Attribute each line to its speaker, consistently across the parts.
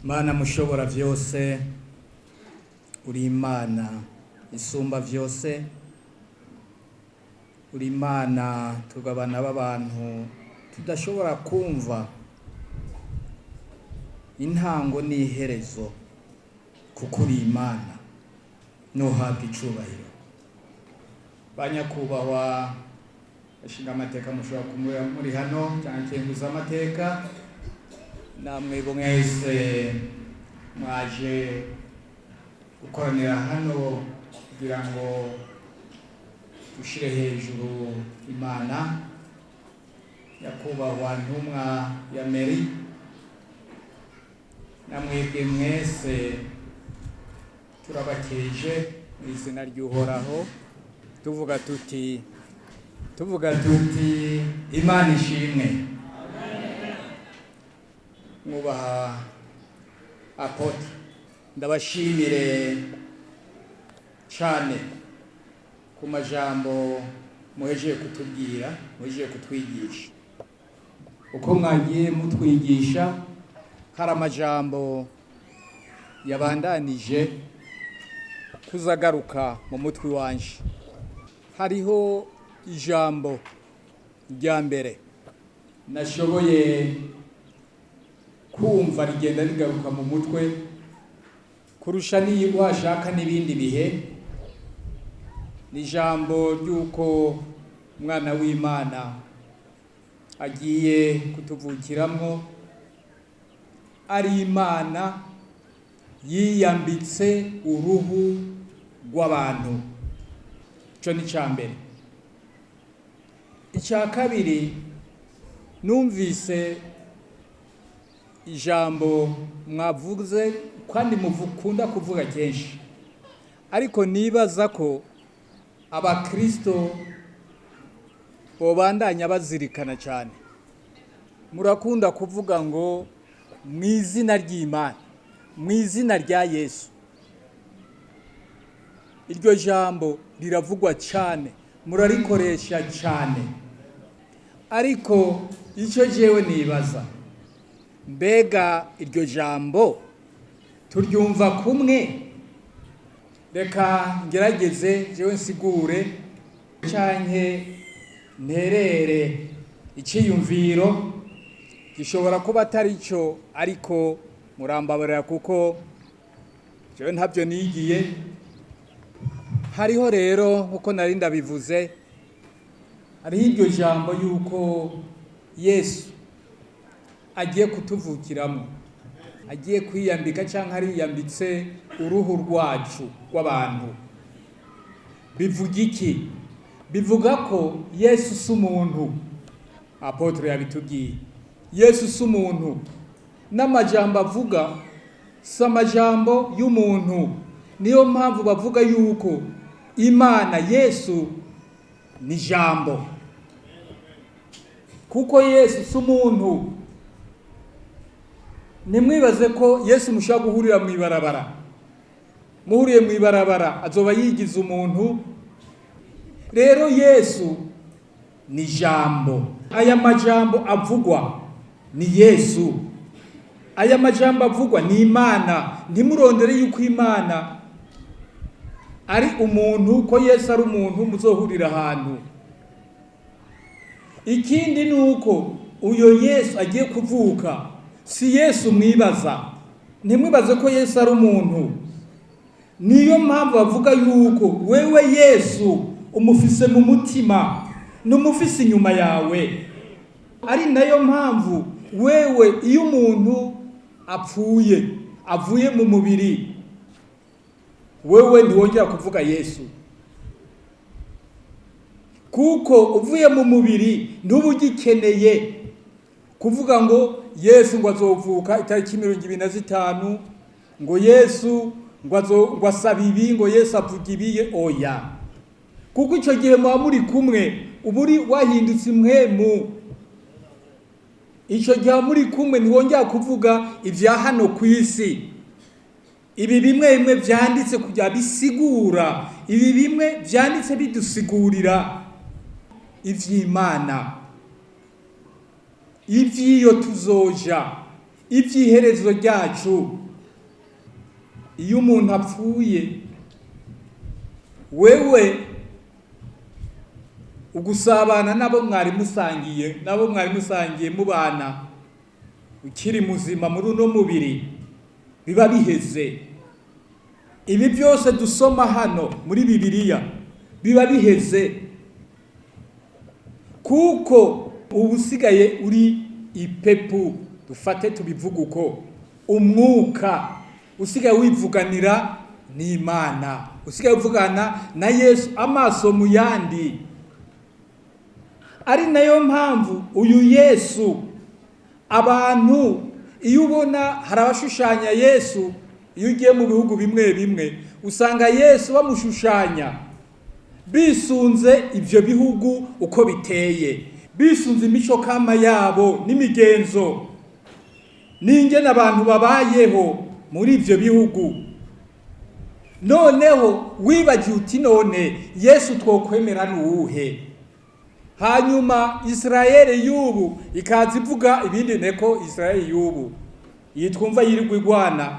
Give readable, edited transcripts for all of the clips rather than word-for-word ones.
Speaker 1: Mana mushobora vyose, uri Imana isumba vyose, uri Imana tugabana b'abantu tudashobora kumva intango n'iherezo, kuko uri Imana nuhabwa icubahiro. Banyakubahwa bashinga amateka mushobora kuba muri hano canke kenguza amateka, namwe mwese mwaje gukoranira hano kugira ngo dushire hejuru Imana. Nyakubahwa ntumwa ya Meri, namwebwe mwese turabakeje mu izina ry'Uhoraho, tuvuga tuti Imana ishimwe. Mwubaha apôtre, ndabashimire cane ku majambo muhejeje kutubwira, muhejeje kutwigisha. Uko mwagiye mutwigisha, hari amajambo yabandanije kuzagaruka mu mutwe wanje. Hariho ijambo rya mbere nashoboye kumva rigenda rigaruka mu mutwe kurusha niyo washaka n'ibindi bihe, ni ijambo ry'uko umwana w'Imana agiye kutuvukiramwo, ari Imana yiyambitse uruhu rw'abantu. Ico ni ica mbere. Ica kabiri, numvise ijambo mwavuze kandi mukunda kuvuga kenshi, ariko nibaza ko abakristo bobandanya bazirikana cyane. Murakunda kuvuga ngo mu izina ry'Imana, mu izina rya Yesu. Iryo jambo riravugwa cyane, murarikoresha cyane, ariko icyo jewe nibaza, mbega iryo jambo turyumva kumwe? Reka ngerageze jewe nsigure canke nterere iciyumviro gishobora kuba atari cyo, ariko murambabarira kuko jewe ntabyo nigiye. Hariho rero, nkuko nari ndabivuze, hariho iryo jambo yuko Yesu agiye kutuvukiramo, agiye kwiyambika cyangwa ariyambitse uruhu rwacu rw'abantu. Bivuga iki? Bivuga ko Yesu si umuntu. Apôtre yabitubwiye, Yesu si umuntu, n'amajambo avuga si amajambo y'umuntu. Niyo mpamvu bavuga yuko Imana Yesu ni jambo, kuko Yesu si umuntu. Nimwibaze ko Yesu mushobora guhurira mu ibarabara, muhuriye mu ibarabara azoba yigize umuntu. Rero Yesu ni jambo. Aya majambo avugwa ni Yesu, aya majambo avugwa ni Imana. Ntimurondere yuko Imana ari umuntu, ko Yesu ari umuntu muzohurira ahantu. Ikindi ni uko uyo Yesu agiye kuvuka si Yesu mwibaza. Ntimwibaze ko Yesu ari umuntu. Niyo mpamvu bavuga yuko wewe Yesu umufise mu mutima, n'umufise inyuma yawe. Ari nayo mpamvu wewe iyo umuntu apfuye, avuye mu mubiri, wewe ntiwongera kuvuga Yesu, kuko uvuye mu mubiri ntuba ugikeneye kuvuga ngo Yesu ngo azovuka itariki 25, ngo Yesu ngo asaba ibi, ngo Yesu avuga ibi. Oya, kuko icyo gihe muba muri kumwe, uba uri wahindutse impwemu. Icyo gihe muri kumwe ntiwongera kuvuga ibya hano ku isi. Ibi bimwe bimwe byanditse kugira bisigura, ibi bimwe byanditse bidusigurira ivy'Imana, ivy'iyo tuzoja. Iby'iherezo ryacu, iyo umuntu apfuye, wewe ugusabana nabo mwari musangiye, nabo mwari musangiye mubana ukiri muzima muri uno mubiri, biba biheze. Ibi byose dusoma hano muri Bibiliya biba biheze, kuko uba usigaye uri ipepu. Dufate tubivuge uko, umwuka usigaye wivuganira n'Imana, usigaye uvugana na Yesu amaso mu yandi. Ari nayo mpamvu uyu Yesu, abantu iyo ubona hari abashushanya Yesu, iyo ugiye mu bihugu bimwe bimwe usanga Yesu bamushushanya bisunze ibyo bihugu uko biteye, bisunze imico kama yabo n'imigenzo n'ingene abantu babayeho muri ibyo bihugu. Noneho wibagiwe uti none Yesu twokwemera ni uwuhe? Hanyuma Israeli y'ubu ikaza ivuga ibindi, neko Israeli y'ubu yitwumva yirirwa igwana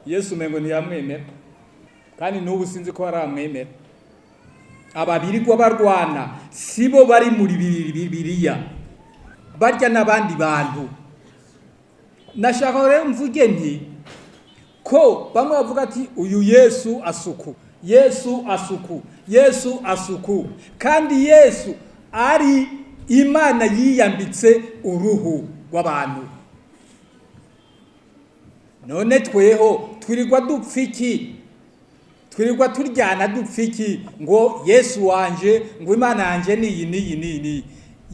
Speaker 1: Yesu, umengo ntiyamwemera, kandi n'ubu sinzi ko aramwemera. Ababirirwa barwana sibo bari muri Bibiliya, barya n'abandi bantu. Nashaka rero mvuge nti ko bamwe bavuga ati uyu Yesu asuku, Yesu asuku, Yesu asuku, kandi Yesu ari Imana yiyambitse uruhu rw'abantu. None tweho twirirwa dupfa iki? Twirirwa turyana dupfa iki? Ngo Yesu wanje, ngo Imana yanje niyi niyi niyi.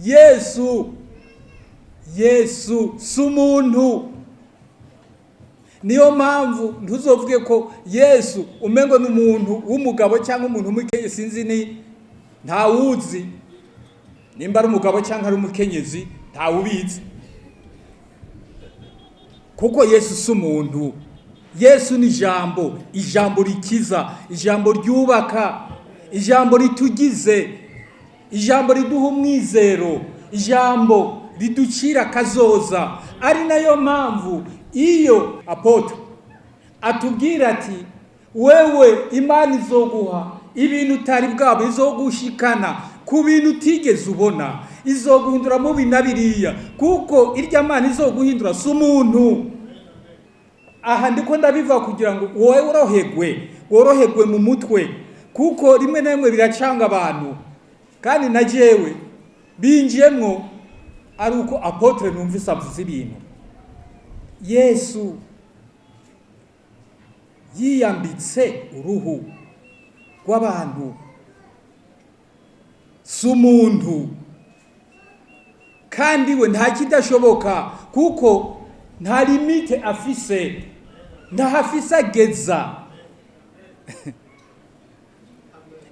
Speaker 1: Yesu, Yesu si umuntu. Niyo mpamvu ntuzovuge ko Yesu umengo ni umuntu w'umugabo cyangwa umuntu w'umukenyezi, sinzi ni ntawuzi nimba ari umugabo cyangwa ari umukenyezi, ntawubizi, kuko Yesu si umuntu. Yesu ni ijambo, ijambo rikiza, ijambo ryubaka, ijambo ritugize, ijambo riduha umwizero, ijambo riducira akazoza. Ari nayo mpamvu iyo apotre atubwira ati wewe Imana izoguha ibintu utari bwabo, izogushikana ku bintu utigeze ubona, izoguhindura mubi na biriya, kuko irya Mana izoguhindura si umuntu. Aha ndiko ndabiva kugira ngo wowe woroherwe, woroherwe mu mutwe, kuko rimwe na rimwe biracanga abantu. Kandi na jewe binjiyemwo ari uko apotre numvise avuze ibintu. Yesu yiyambitse uruhu rw'abantu, si umuntu, kandi we nta kidashoboka, kuko nta limite afise, ntahafise ageza.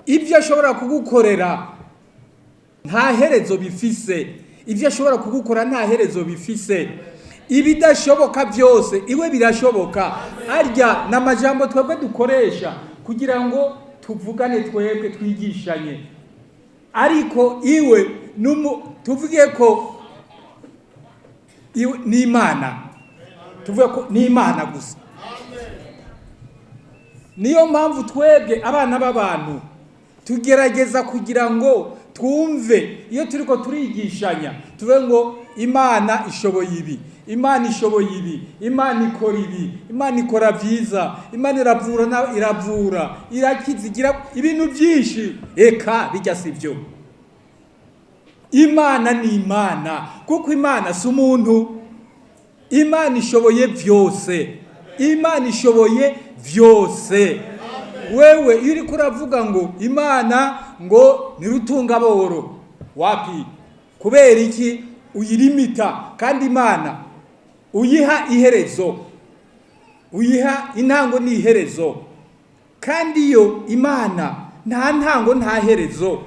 Speaker 1: Ibyo ashobora kugukorera nta herezo bifise, ibyo ashobora kugukora nta herezo bifise. Ibidashoboka byose iwe birashoboka. Arya ni amajambo twebwe dukoresha kugira ngo tuvugane, twebwe twigishanye, ariko iwe tuvuge ko ni Imana, tuvuge ko ni Imana gusa. Niyo mpamvu twebwe abana b'abantu tugerageza kugira ngo twumve iyo turiko turigishanya, tuvuge ngo Imana ishoboye ibi, Imana ishoboye ibi, Imana ikora ibi, Imana ikora byiza, Imana iravura, iravura, irakiza, igira ibintu byinshi. Eka bijya si byo. Imana ni Imana, kuko Imana si umuntu. Imana ishoboye byose, Imana ishoboye byose. Wewe iyo uriko uravuga ngo Imana ngo ni rutungaboro, wapi? Kubera iki uyirimita? Kandi Imana uyiha iherezo, uyiha intango n'iherezo, kandi iyo Imana nta ntango nta herezo.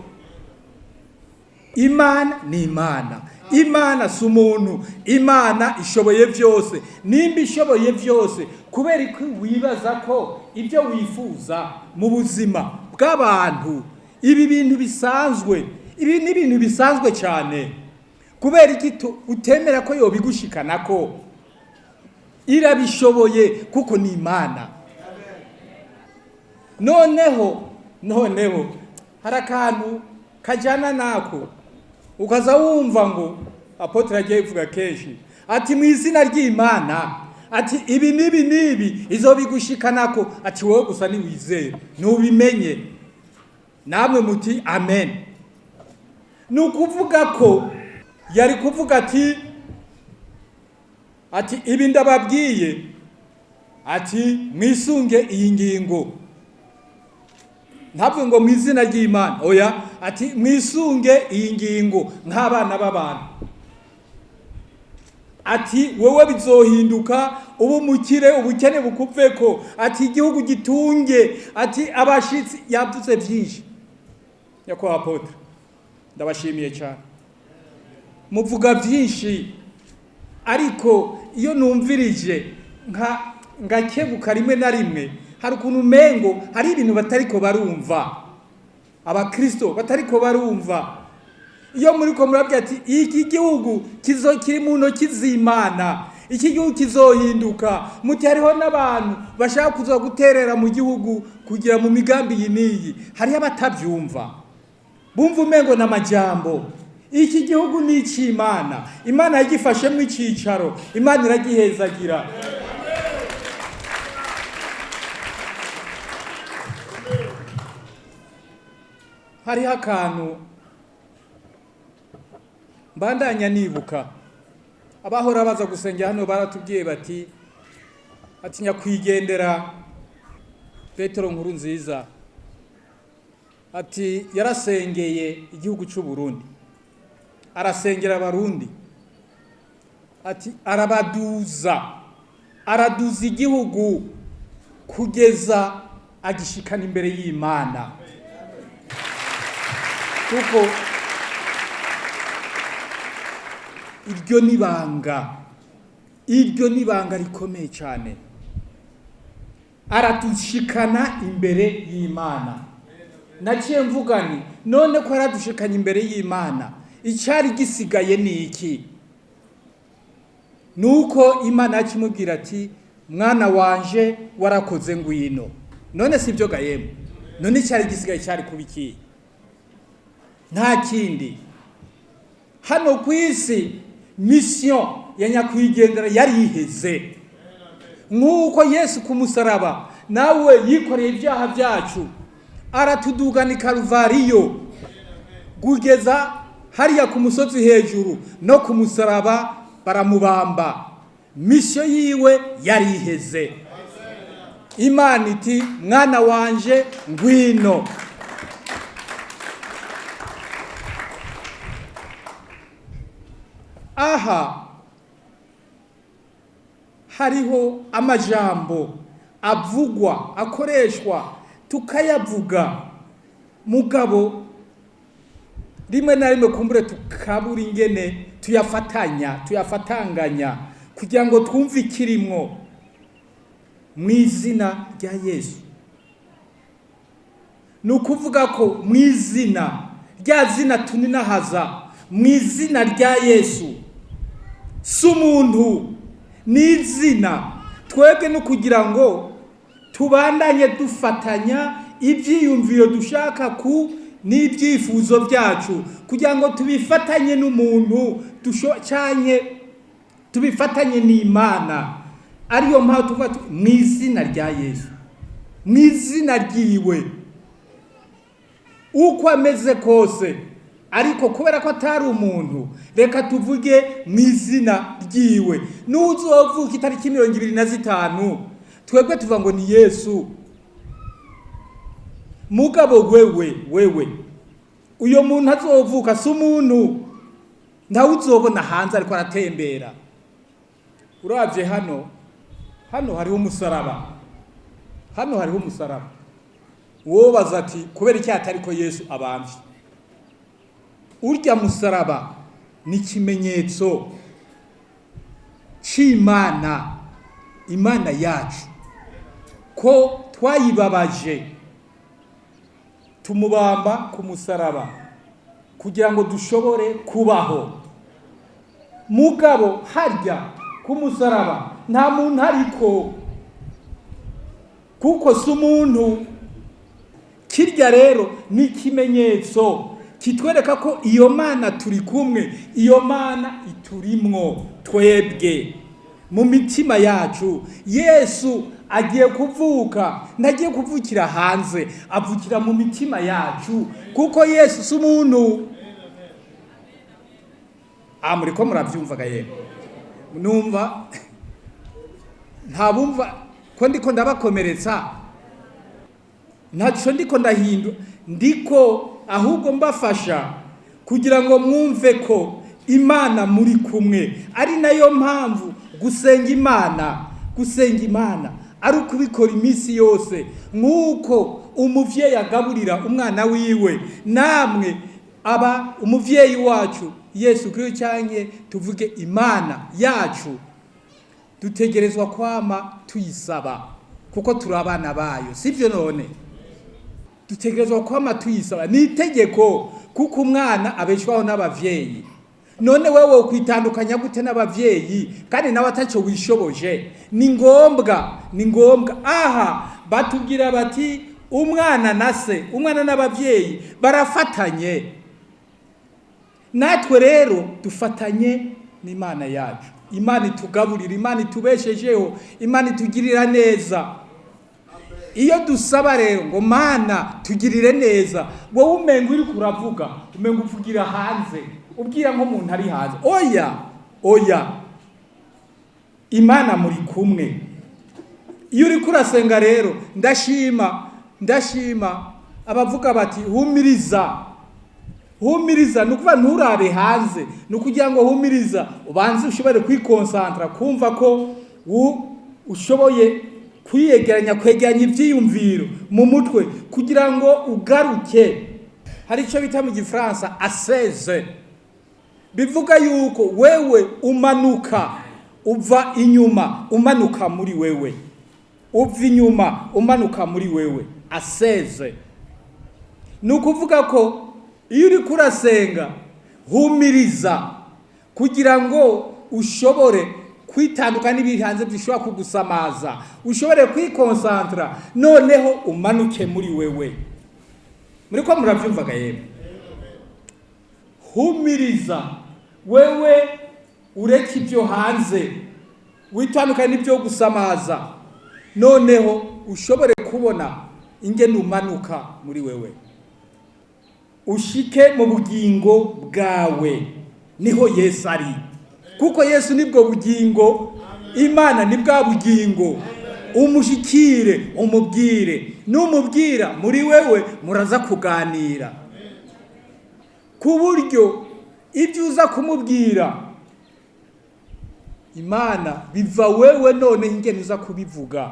Speaker 1: Imana ni Imana, Imana si umuntu. Imana ishoboye byose. Nimba ishoboye byose, kubera ko wibaza ko ibyo wifuza mu buzima bw'abantu, ibi bintu bisanzwe, ibi ni ibintu bisanzwe cyane, kubera iki utemera ko yobigushikana ko? Irabishoboye kuko ni Imana. Noneho hari akantu kajyana nako, ukaza wumva ngo apôtre agiye bivuga kenshi, ati mu izina ry'Imana, ati ibi n'ibi n'ibi izobigushikanako, ati wowe gusa niwizere ntubimenye. Namwe muti amen. Ni ukuvuga ko yari kuvuga ati ibi ndababwiye, ati mwisunge iyi ngingo. Ntabwo ngo mu izina ry'Imana, oya, ati mwisunge iyi ngingo nk'abana b'abantu. Ati wowe bizohinduka, ubu mukire, ubukene bukuveko, ati igihugu gitunge, ati abashitsi. Yavuze byinshi. Nyakubahwa apôtre, ndabashimiye cyane, muvuga byinshi, ariko iyo numvirije nka ngakebuka rimwe na rimwe, hari ukuntu umengo hari ibintu batariko barumva, abakristo batariko barumva. Iyo muri ko murabwira ati iki gihugu kizo kiri mu ntoki z'Imana, iki gihugu kizohinduka, muti hariho n'abantu bashaka kuza guterera mu gihugu kugira mu migambi iyi n'iyi. Hariho abatabyumva, bumva umengo n'amajambo. Iki gihugu ni icy'Imana, Imana yagifashemo icyicaro, Imana iragihezagira. Hariho akantu mbandanya nibuka, abahora baza gusengera hano baratubwiye bati, ati nyakwigendera Petero Nkurunziza, ati yarasengeye igihugu cy'u Burundi, arasengera abarundi, ati arabaduza, araduza igihugu kugeza agishikana imbere y'Imana. Kuko iryo nibanga, iryo nibanga rikomeye cyane, aradushikana imbere y'Imana. Naciye mvuga nti none ko aradushikanye imbere y'Imana, icyari gisigaye ni iki? Nuko Imana yakimubwira ati mwana wanje warakoze, ngwino. None si byo gayemo? None icyari gisigaye cyari kuba iki? Nta kindi. Hano ku isi mission ya nyakwigendera yari iheze. Nk'uko Yesu ku musaraba nawe yikoreye ibyaha byacu, aratudugana i Karuvariyo kugeza hariya ku musozi hejuru, no ku musaraba baramubamba. Mission yiwe yari iheze. Imana iti mwana wanje ngwino. Aha hariho amajambo avugwa, akoreshwa, tukayavuga, mugabo rimwe na rimwe kumbure tukabura ingene tuyafatanya, tuyafatanganya kugira ngo twumve ikirimwo. Mu izina rya Yesu, ni ukuvuga ko mu izina rya zina tuninahaza, mu izina rya Yesu, si umuntu, ni izina. Twebwe no kugira ngo tubandanye dufatanya ibyiyumviro dushaka ku n'ibyifuzo byacu, kugira ngo tubifatanye n'umuntu cyanye tubifatanye n'Imana. Ariyo mpamvu tuvuga mu izina rya Yesu, mu izina ryiwe, uko ameze kose. Ariko kubera ko atari umuntu, reka tuvuge mu izina ryiwe. N'uzovuka itariki 25, twebwe tuvuga ngo ni Yesu. Mugabo wewe uyo muntu azovuka si umuntu, ntawe uzobona hanze ariko aratembera. Uravye hano, hano hariho umusaraba, hano hariho umusaraba. Wobaza ati kubera iki atariko Yesu abamvye? Urya musaraba ni ikimenyetso c'Imana, Imana yacu, ko twayibabaje tumubamba ku musaraba kugira ngo dushobore kubaho. Mugabo harya ku musaraba Nta muntu ariko, kuko si umuntu. Kirya rero ni ikimenyetso kitwereka ko iyo Mana turi kumwe, iyo Mana iturimwo twebwe mu mitima yacu. Yesu agiye kuvuka, ntagiye kuvukira hanze, avukira mu mitima yacu, kuko Yesu si umuntu. Muriko muravyumvaga yemwe? Numva ntabumva ko ndiko ndabakomeretsa, ntaco ndiko ndahindura, ndiko ahubwo mbafasha kugira ngo mwumve ko Imana muri kumwe. Ari nayo mpamvu gusenga Imana ari ukubikora iminsi yose, nk'uko umuvyeyi agaburira umwana wiwe. Namwe aba umuvyeyi wacu Yesu Kristo, canke tuvuge Imana yacu, dutegerezwa kwama tuyisaba kuko turi abana bayo, sivyo? None dutegerezwa kwama tuyisaba, ni itegeko, kuko umwana abeshwaho n'abavyeyi. None wewe kwitandukanya gute n'abavyeyi kandi nawe ataco wishoboje? Ni ngombwa, ni ngombwa. Aha batubwira bati umwana na se, umwana n'abavyeyi barafatanye. Natwe rero dufatanye n'Imana yacu. Imana itugaburira, Imana itubeshejeho, Imana itugirira neza. Iyo dusaba rero ngo "Mana, tugirire neza", wowe umenga uri kuravuga, umenga uvugira hanze, ubwira nk'umuntu ari hanze. Oya, oya, Imana muri kumwe. Iyo uri kurasenga rero, ndashima, ndashima abavuga bati "Humiriza, humiriza". Ni ukuvuga nturabe hanze, ni ukugira ngo humiriza, ubanze ushobore kwikonsantara, kumva ko ushoboye kwiyegeranya, kwegeranya ibyiyumviro mu mutwe kugira ngo ugaruke. Hari icyo bita mu Gifaransa ascèse, bivuga yuko wewe umanuka, uva inyuma umanuka muri wewe, uva inyuma umanuka muri wewe. Ascèse ni ukuvuga ko iyo uri kurasenga, humiriza kugira ngo ushobore kwitandukanya n'ibiri hanze bishobora kugusamaza, ushobore kwikonsantara, noneho umanuke muri wewe. Muri ko murabyumvaga yemwe? Humiriza wewe, ureke ibyo hanze, witandukanye n'ibyo gusamaza, noneho ushobore kubona ingene umanuka muri wewe, ushike mu bugingo bwawe. Niho Yesu ari, kuko Yesu nibwo bugingo, Imana ni bwa bugingo. Umushikire, umubwire. Numubwira, muri wewe muraza kuganira, ku buryo ibyo uza kumubwira Imana biva wewe. None ingene uza kubivuga,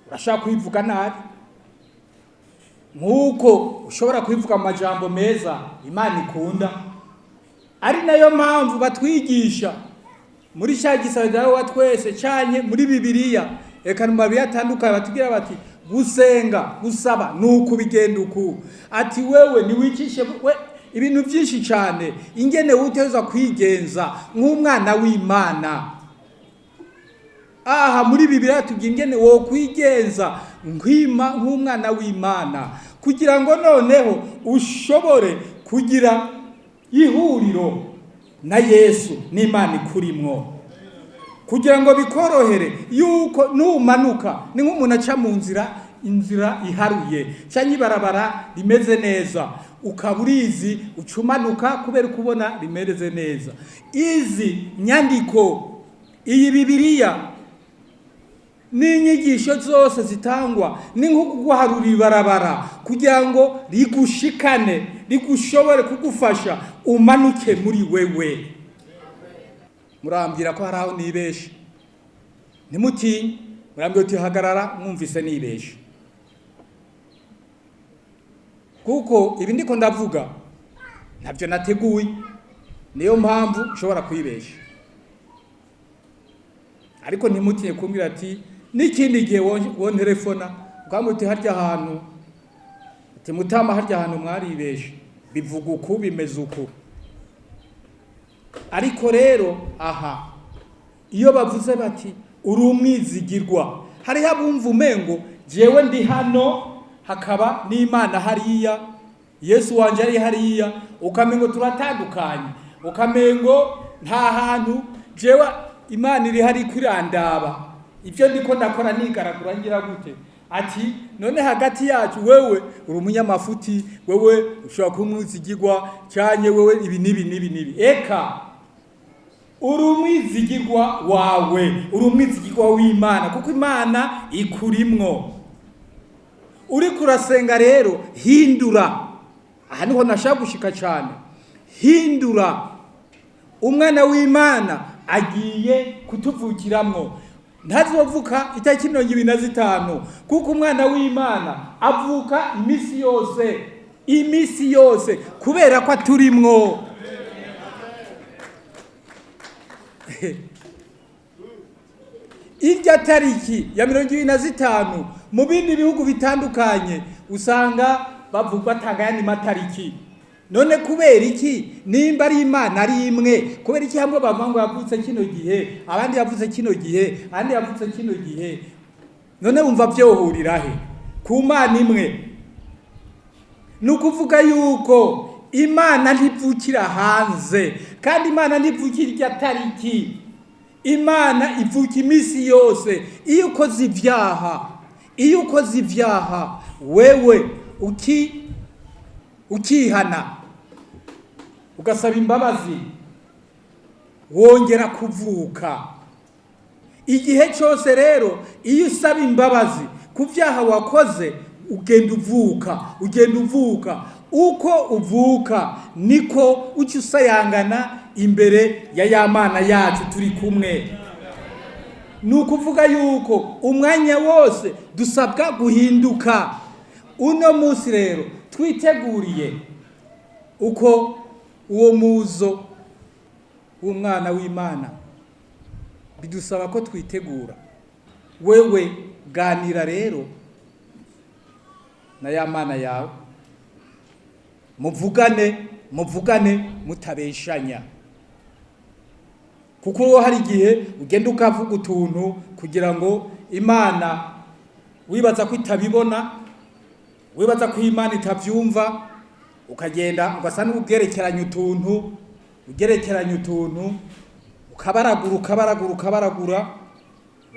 Speaker 1: urashaka kubivuga nabi nk'uko ushobora kubivuga mu majambo meza Imana ikunda. Ari nayo mpamvu batwigisha muri cya gisabo wa twese canye muri Bibiliya, reka mu mabibiliya atandukanye, batubwira bati gusenga, gusaba ni uku, bigenda uku. Ati wewe ntiwicishe we ibintu byinshi cyane, ingene uteza kwigenza nk'umwana w'Imana. Aha muri Bibiliya tubwira ingene wo kwigenza nkwima nk'umwana w'Imana, kugira ngo noneho ushobore kugira ihuriro na Yesu n'Imana ikurimwo, kugira ngo bikorohere yuko numanuka. Ni nk'umuntu aca mu nzira, inzira iharuye cyangwa ibarabara rimeze neza, ukaba urizi, uca umanuka kubera kubona rimeze neza. Izi nyandiko, iyi Bibiliya n'inyigisho zose zitangwa, ni nko kuguharura ibarabara kugira ngo rigushikane, rigushobore kugufasha umanuke muri wewe. Murambwira ko hari aho nibeshe, ntimutinye, murambwira uti "Hagarara", mwumvise nibeshe, kuko ibi ndiko ndavuga ntabyo nateguye, niyo mpamvu nshobora kwibesha. Ariko ntimutinye kumbwira ati n'ikindi gihe wontelefona ukambwira uti "Harya hantu", ati "Mutama, harya hantu mwaribeshe, bivuga uku, bimeze uku". Ariko rero aha iyo bavuze bati Uri umwizigirwa. Hariho abumva umengo jewe ndi hano, hakaba n'Imana hariya, Yesu wanje ari hariya, ukamengo turatandukanye, ukamengo nta hantu jewe Imana iri hari kurandaba ibyo ndiko ndakora nigaragura ngira gute. Ati none hagati yacu wewe uri umunyamafuti, wewe ushobora kuba umwizigirwa cyane, wewe ibi n'ibi n'ibi n'ibi. Eka uri umwizigirwa wawe, uri umwizigirwa w'Imana, kuko Imana ikurimwo. Uri kurasenga rero, hindura. Aha niho nashaka gushika cyane. Hindura. Umwana w'Imana agiye kutuvukiramwo, ntazovuka itariki 25, kuko umwana w'Imana avuka iminsi yose, iminsi yose, kubera ko aturimwo. Irya tariki ya 25 mu bindi bihugu bitandukanye usanga bavuga batanga ayandi matariki. None kubera iki? Nimba ari Imana ari imwe, kubera iki hamwe bavuga ngo yavutse kino gihe, abandi yavutse kino gihe, abandi yavutse kino gihe? None wumva byohurira he ku Mana imwe? Ni ukuvuga yuko Imana ntivukira hanze, kandi Imana ntivukira irya tariki. Imana ivuka iminsi yose. Iyo ukoze ibyaha, iyo ukoze ibyaha wewe ukihana ugasaba imbabazi, wongera kuvuka. Igihe cyose rero iyo usaba imbabazi ku byaha wakoze, ugenda uvuka, ugenda uvuka. Uko uvuka niko uca usayangana imbere ya ya Mana yacu turi kumwe. Ni ukuvuga yuko umwanya wose dusabwa guhinduka. Uno munsi rero twiteguriye uko uwo muzo w'umwana w'Imana, bidusaba ko twitegura. Wewe ganira rero na ya Mana yawe, muvugane, muvugane mutabeshanya, kuko hari igihe ugenda ukavuga utuntu kugira ngo Imana wibaza ko itabibona, wibaza ko Imana itabyumva, ukagenda ugasa n'ugerekeranya utuntu, ugerekeranya utuntu, ukabaragura, ukabaragura, ukabaragura,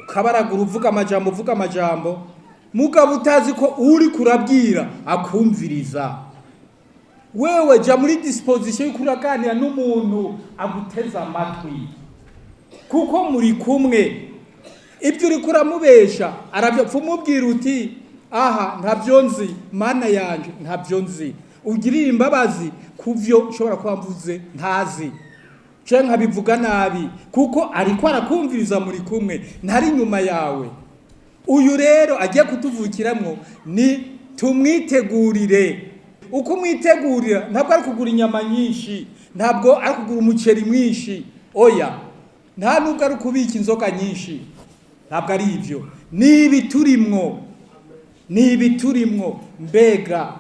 Speaker 1: ukabaragura, uvuga amajambo, uvuga amajambo, mugabo utazi ko uri kurabwira akumviriza. Wewe jya muri disposition y'uko uraganira n'umuntu aguteza amatwi, kuko muri kumwe. Ibyo uri kuramubesha arabyapfa, umubwira uti aha ntabyo nzi, Mana yanje ntabyo nzi, ugirire imbabazi kuvyo ushobora kuba mvuze ntazi canke nkabivuga nabi, kuko ariko arakumviriza, muri kumwe, ntari inyuma yawe. Uyu rero agiye kutuvukiramwo, ni tumwitegurire. Uko umwitegurira ntabwo ari kugura inyama nyinshi, ntabwo ari kugura umuceri mwinshi, oya, nta nubwo ari kubika inzoga nyinshi, ntabwo ari ibyo. Ni ibiturimwo, ni ibiturimwo. Mbega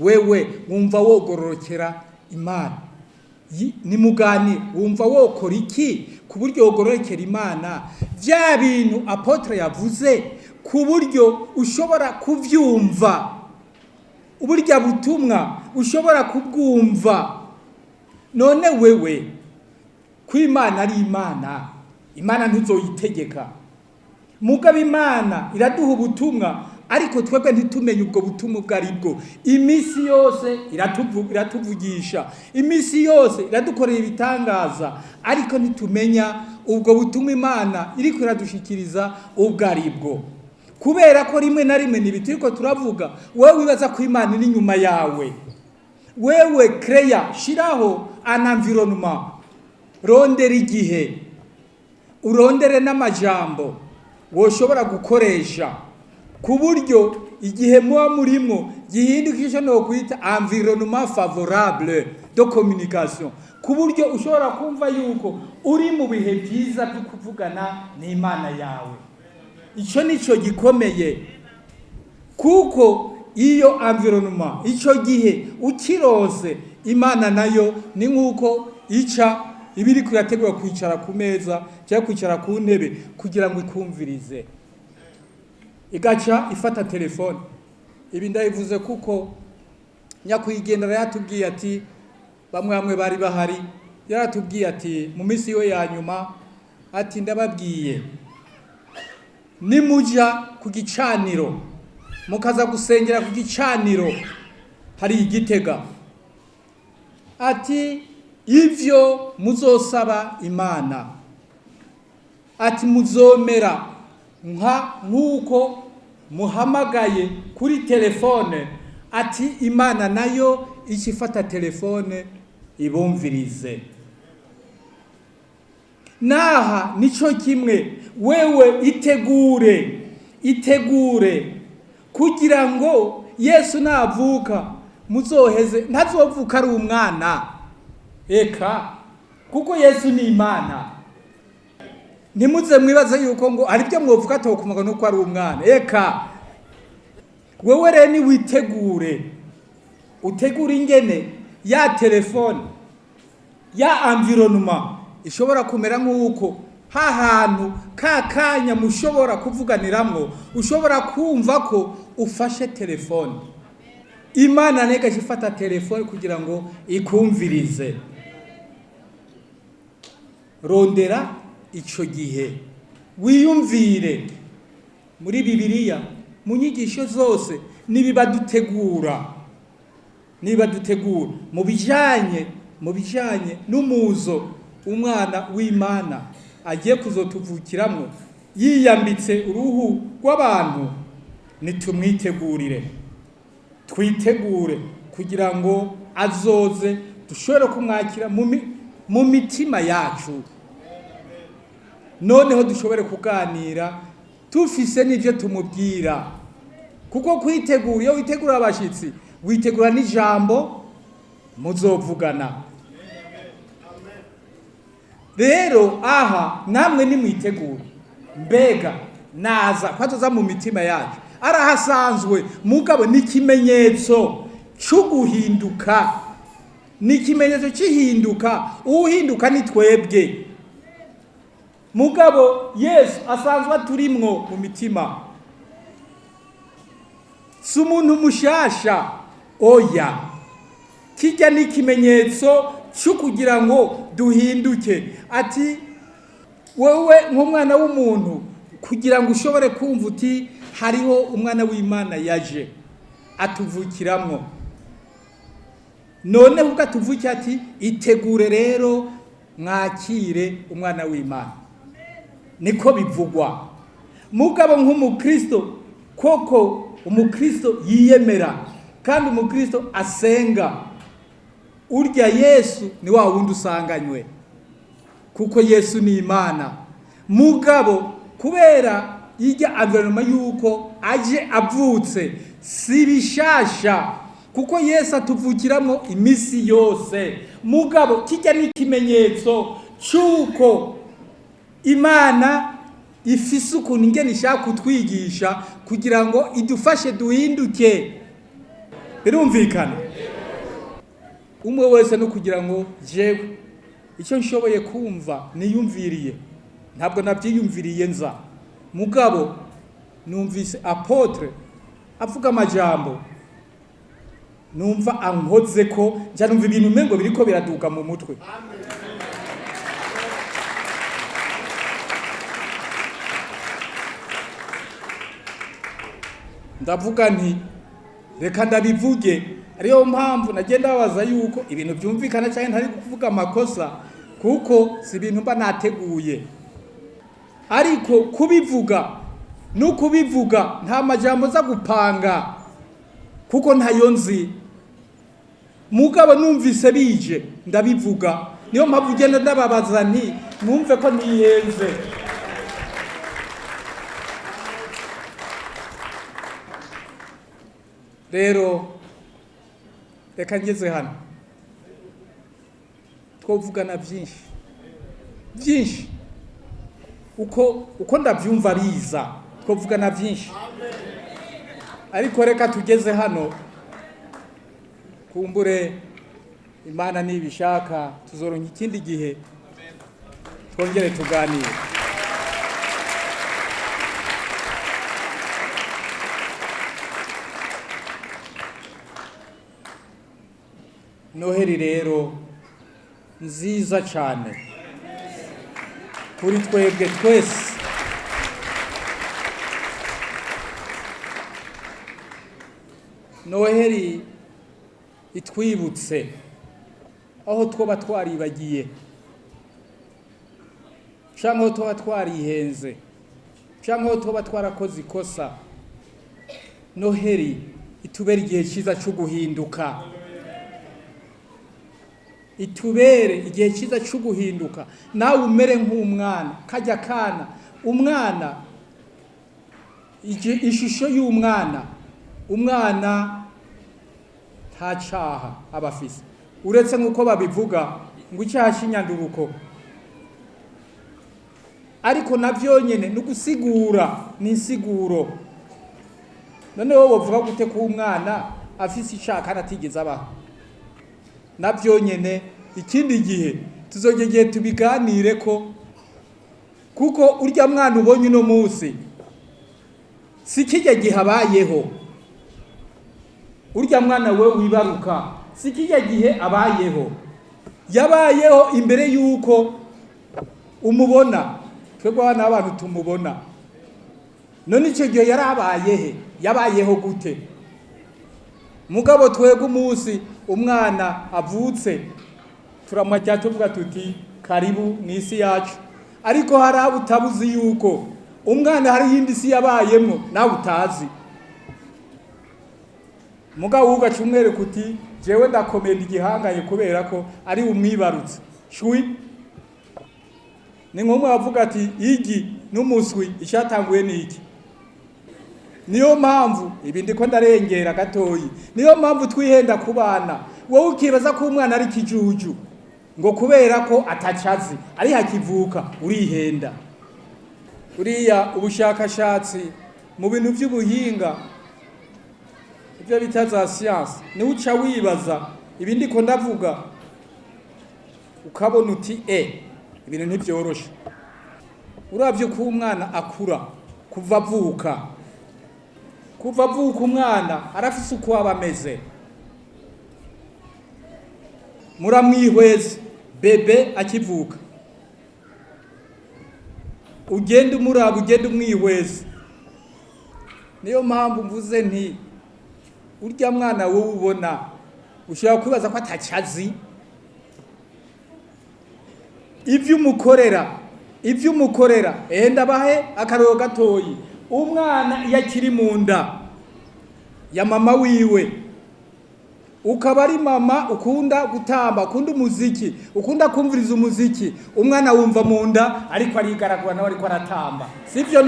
Speaker 1: wewe wumva wogororokera Imana? Nimugani wumva wokora iki ku buryo wogororokera Imana? Bya bintu apotre yavuze, ku buryo ushobora kubyumva, uburyo butumwa ushobora kubwumva. None wewe ko Imana ari Imana, Imana ntuzoyitegeka. Mugabo Imana iraduha ubutumwa, ariko twebwe ntitumenye ubwo butumwa ubwo ari bwo. Iminsi yose iratuvugisha, iminsi yose iradukorera ibitangaza, ariko ntitumenya ubwo butumwa Imana iriko iradushikiriza ubwo ari bwo, kubera ko rimwe na rimwe ntibituriko turavuga. Wewe wibaza ko Imana iri inyuma yawe. Wewe creya, shiraho an environnement, rondera igihe, urondere n'amajambo woshobora gukoresha ku buryo igihe muba murimo gihinduka icyo nokwita environnement favorable de communication, ku buryo ushobora kumva yuko uri mu bihe byiza byo kuvugana n'Imana yawe. Icyo nicyo gikomeye, kuko iyo environnement icyo gihe ukirose, Imana nayo ni nk'uko ica Iba iriko irategura kwicara ku meza cyangwa kwicara ku ntebe kugira ngo ikumvirize, igaca ifata telefone. Ibi ndabivuze kuko nyakwigendera yatubwiye ati, bamwe bamwe bari bahari, yaratubwiye ati mu minsi yo ya nyuma, ati ndababwiye, nimuja ku gicaniro, mukaza gusengera ku gicaniro hari igitega, ati ivyo muzosaba Imana, ati muzomera nka nk'uko muhamagaye kuri telefone, ati Imana nayo ikifata telefone ibumvirize. Naha nico kimwe, wewe itegure, itegure kugira ngo Yesu navuka muzoheze, ntazovuka ari umwana, eka, kuko Yesu ni Imana. Ntimuze mwibaze yuko ngo hari ibyo mwovuga atokumaga nuko ari umwana, eka. Wewe rero niwitegure, utegure ingene ya telefone ya environnement ishobora kumera nk'uko hahantu ka kanya mushobora kuvuganiramwo, ushobora kumva ko ufashe telefone, Imana nayo igaca ifata telefone kugira ngo ikumvirize. Rondera ico gihe, wiyumvire muri Bibiliya, mu nyigisho zose, nibibadutegura, nibadutegura mu bijanye n'umuzo umwana w'Imana agiye kuzotuvukiramwo yiyambitse uruhu rw'abantu. Nitumwitegurire, twitegure kugira ngo azoze dushobore kumwakira mu mitima yacu, noneho dushobore kuganira tufise n'ivyo tumubwira. Kuko kwitegura, iyo witegura abashitsi, witegura n'ijambo muzovugana. Rero aha namwe nimwitegura, mbega naza ko azoza mu mitima yacu arahasanzwe, mugabo n'ikimenyetso c'uguhinduka, ni ikimenyetso cy'ihinduka. Uhinduka ni twebwe, mugabo Yesu asanzwe aturimwo mu mitima. Si umuntu mushasha, oya, kijya ni ikimenyetso cyo kugira ngo duhinduke. Ati wowe nk'umwana w'umuntu, kugira ngo ushobore kumva uti hariho umwana w'Imana yaje atuvukiramwo, noneho ubwo atuvukiye, ati itegure rero mwakire umwana w'Imana. Niko bivugwa. Mugabo nk'umukristo koko, umukristo yiyemera kandi umukristo asenga, urya Yesu ni wa wundi usanganywe, kuko Yesu ni Imana. Mugabo kubera ijya environnement yuko aje avutse, si bishasha, kuko Yesu atuvukiramo imisi yose. Mugabo kijya n'ikimenyetso cy'uko Imana ifise ukuntu ingene ishaka kutwigisha kugira ngo idufashe duhinduke. Birumvikana? Umwe wese no kugira ngo jewe icyo nshoboye kumva niyumviriye, ntabwo nabyiyumviriye nza, mugabo numvise apôtre avuga amajambo, numva ankoze ko nja numva ibintu umengo biriko biraduka mu mutwe. Ndavuga nti reka ndabivuge. Ariyo mpamvu nagenda babaza yuko ibintu byumvikana cyangwa ntari kuvuga amakosa, kuko si ibintu mba nateguye, ariko kubivuga no kubivuga nta majambo nza gupanga, kuko ntayo nzi. Mugabo numvise bije ndabivuga. Niyo mpamvu ugenda ndababaza nti mwumve ko ntiyenze. Rero reka ngeze hano, twovugana byinshi byinshi, uko ndabyumva biza, twovugana byinshi, ariko reka tugeze hano. Kumbure Imana nibishaka tuzoronka ikindi gihe. Twongere tuganire. Noheri rero nziza cyane kuri twebwe twese. Noheri itwibutse aho twoba twaribagiye, cyangwa aho tuba twarihenze, cyangwa aho tuba twarakoze ikosa. Noheri itubere igihe cyiza cyo guhinduka, itubere igihe cyiza cyo guhinduka. Nawe umere nk'umwana, kajya kana umwana, ishusho y'umwana. Umwana nta cyaha aba afise, uretse nk'uko babivuga ngo icyaha cy'inyanduruko, ariko nabyo nyine ni ugusigura, ni insiguro. Noneho bavuga gute ko umwana afise icyaha kandi atigeze abaho? Nabyo nyine ikindi gihe tuzongera igihe tubiganire ko, kuko urya mwana ubonye uno munsi si kijya gihe abayeho. Urya mwana we wibaruka si kijya gihe abayeho, yabayeho imbere y'uko umubona. Twebwe abana b'abantu tumubona. None icyo gihe yarabaye he? Yabayeho gute? Mugabo twebwe umunsi umwana avutse turamwakira tuvuga tuti karibu mu isi yacu, ariko hari abo utabuzi yuko umwana hari iyindi si yabayemo nawe utazi. Mugabo ugaca umwereka uti jewe ndakomeye igihangaye kubera ko ari umwibarutse. Shwi ni nk'umwe bavuga ati igi n'umuswi icyatanguye ni iki. Niyo mpamvu ibi ndiko ndarengera gatoyi, niyo mpamvu twihenda ku bana. Wowe ukibaza ko umwana ari kijuju ngo kubera ko atacazi ari hakivuka, urihenda. Uriya ubushakashatsi mu bintu by'ubuhinga, ibyo bita za siyansi, niwe uca wibaza ibi ndiko ndavuga, ukabona uti ibintu ntibyoroshe. Urabye ko umwana akura kuva avuka, kuva avuka umwana arafise uko aba ameze. Muramwihweza bébé akivuka, ugenda umuraba, ugenda umwihweza. Niyo mpamvu mvuze nti urya mwana wowe ubona ushobora kwibaza ko atacazi, ivyo umukorera, ivyo umukorera. Ndabahe akaroro gatoyi. Umwana iyo akiri mu nda ya mama wiwe, ukaba ari mama ukunda gutamba, ukunda umuziki, ukunda kumviriza umuziki, umwana wumva mu nda ariko arigaragura nawe ariko aratamba, sivyo?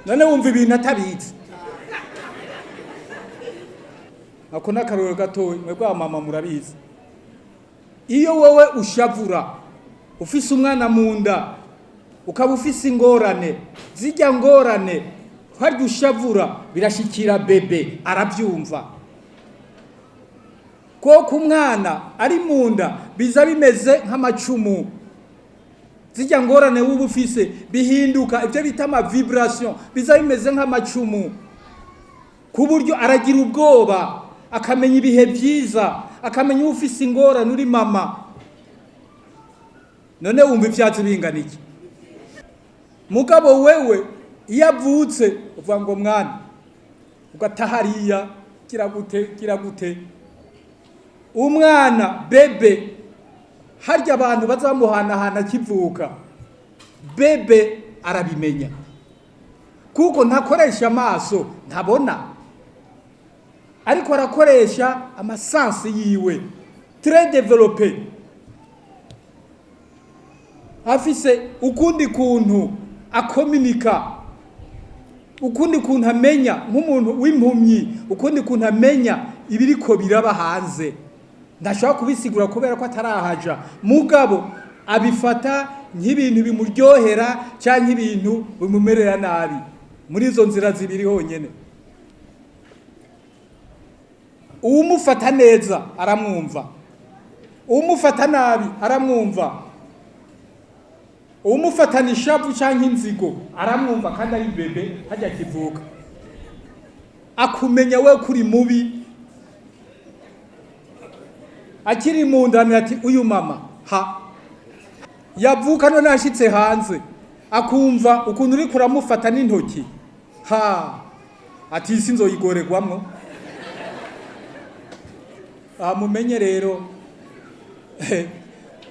Speaker 1: None wumva ibintu atabizi. Ako n'akarorero gatoyi, mwebwe mama murabizi. Iyo wowe ushavura ufise umwana mu nda, ukaba ufise ingorane, zijya ngorane harya ushavura birashikira bébé, arabyumva. Koko umwana ari mu nda biza bimeze nk'amacumu. Zijya ngorane w'uba ufise bihinduka ibyo bita ama vibration, biza bimeze nk'amacumu, ku buryo aragira ubwoba, akamenya ibihe byiza, akamenya ufise ingorane uri mama. None wumva ivyatsi bingana iki? Mugabo wewe iyo avutse uvuga ngo mwana, ugata hariya, kira gute, kira gute. Umwana bébé, harya abantu bazamuhanahana akivuka, bébé arabimenya, kuko ntakoresha amaso, ntabona, ariko arakoresha ama sens yiwe très développé. Afise ukundi kuntu akominika, ukundi kuntu amenya nk'umuntu w'impumyi, ukundi kuntu amenya ibiriko biraba hanze. Ntashobora kubisigura kubera ko atarahaja, mugabo abifata nk'ibintu bimuryohera cyangwa ibintu bimumerera nabi, muri izo nzira zibiri honyine. Uwumufata neza aramwumva. Umufata nabi aramwumva, umufatana ishavu canke inzigo aramwumva, kandi ari bébé hajya kivuka akumenya we kuri mubi akiri mu nda, ati uyu mama ha yavuka none ashitse hanze akumva ukuntu uri kuramufata n'intoki, ha ati isi nzoyigorerwamwo. Aha mumenye rero,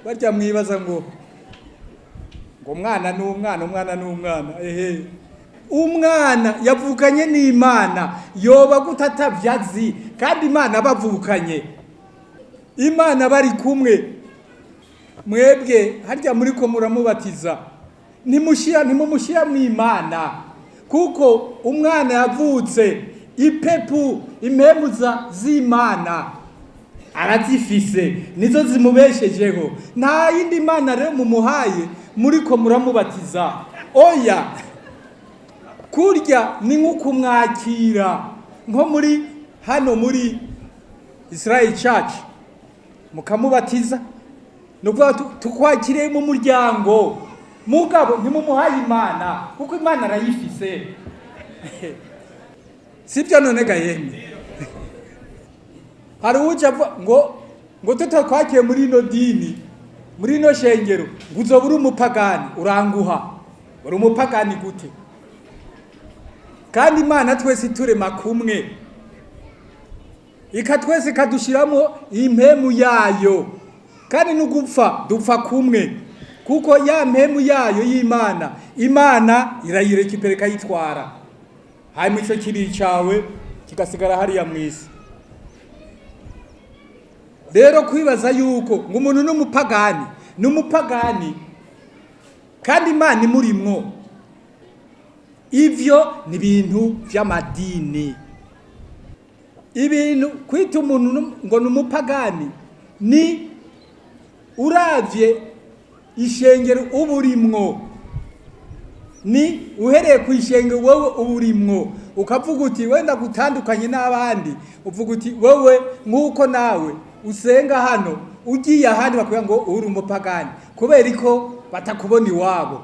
Speaker 1: barya mwibaza ngo umwana ni umwana, umwana ni umwana. Ehe, umwana yavukanye n'Imana, yoba gute atavyazi kandi Imana bavukanye, Imana bari kumwe? Mwebwe harya muriko muramubatiza, ntimushira, ntimumushira mu Imana, kuko umwana yavutse ipepu impemu z'Imana arazifise, nizo zimubeshejeho. Nta yindi mana rero mumuhaye muriko muramubatiza, oya. Kurya ni nko kumwakira nko muri hano muri Israel Church mukamubatiza, ni ukuvuga tukwakiriye mu muryango, mugabo ntimumuhaye Imana kuko Imana arayifise, sibyo? None ga yemwe, hari uwuca avuga ngo tutakwakiye muri ino dini, muri ino shengero, ngo uzoba uri umupagani. Uranguha, uri umupagani gute kandi Imana twese iturema kumwe, ika twese ikadushiramo impemu yayo, kandi n'ugupfa dupfa kumwe, kuko ya mpemu yayo y'Imana, Imana irayireka ipera ikayitwara, hanyuma ico kiri cawe kigasigara hariya mw'isi. Rero kwibaza yuko ngo umuntu n'umupagani, ni umupagani kandi Imana imurimwo, ivyo ni ibintu vy'amadini. Ibintu kwita umuntu ngo ni umupagani ni uravye ishengero uba urimwo, ni uhereye ku ishengero wowe uba urimwo, ukavuga uti wenda gutandukanye n'abandi, uvuga uti wowe nk'uko nawe usenga hano, ugiye ahandi bakubwira ngo uri umupagani kubera ko batakubona iwabo.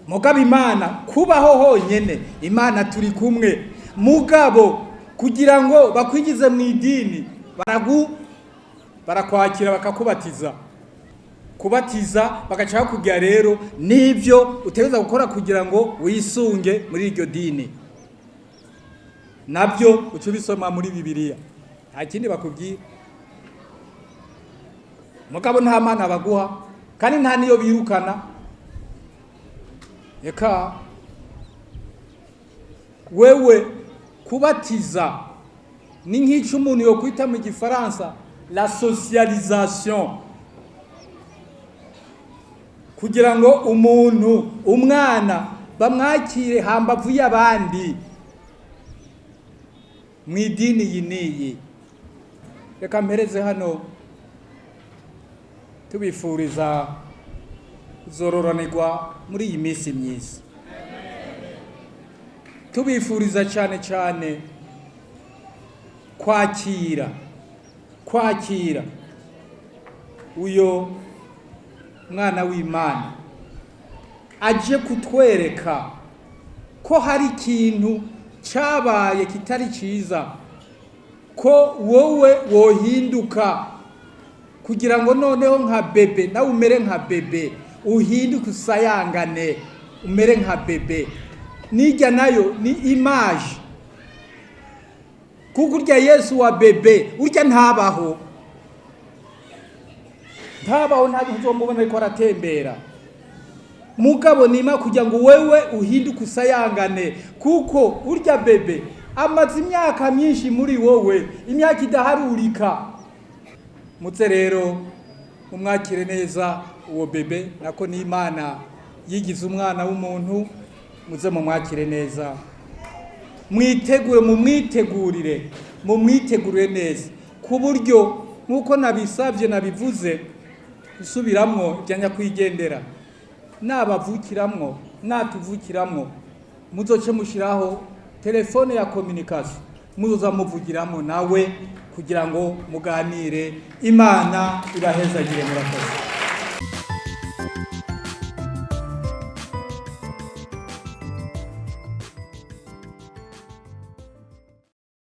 Speaker 1: Mugabo Imana kubaho honyene, Imana turi kumwe. Mugabo kugira ngo bakwigize mu idini, barakwakira bakakubatiza, kubatiza bagaca bakubwira rero n'ibyo utegereza gukora kugira ngo wisunge muri iryo dini, nabyo uca ubisoma muri Bibiliya, nta kindi bakubwira. Mugabo nta mana baguha kandi nta niyo birukana. Reka wewe kubatiza ni nk'icyo umuntu yo kwita mu Gifaransa la socialisation, kugira ngo umuntu umwana bamwakire hambavu y'abandi mu idini iyi n'iyi. Reka mpereze hano, tubifuriza kuzororanirwa muri iyi minsi myiza, tubifuriza cyane cyane kwakira uyo mwana w'Imana aje kutwereka ko hari ikintu cyabaye kitari cyiza, ko wowe wohinduka kugira ngo noneho nka bébé nawe umere nka bébé, uhinduke usayangane umere nka bébé. Nijya nayo ni image, kuko urya Yesu wa bébé urya ntabaho, ntabaho, ntabwo uzomubona ariko aratembera. Mugabo nima kugira ngo wewe uhinduke usayangane, kuko urya bébé amaze imyaka myinshi muri wowe, imyaka idaharurika. Muze rero mumwakire neza uwo bébé, nako n'Imana yigize umwana w'umuntu. Muze mumwakire neza, mwitegure, mumwitegurire, mumwitegurire neza, ku buryo nk'uko nabisabye, nabivuze nsubiramwo ibya nyakwigendera, nabavukiramwo, natuvukiramwo, muzoce mushiraho telefone ya communication. Muzoza muvugiramo nawe kugira ngo muganire. Imana ibahezagire. Murakoze.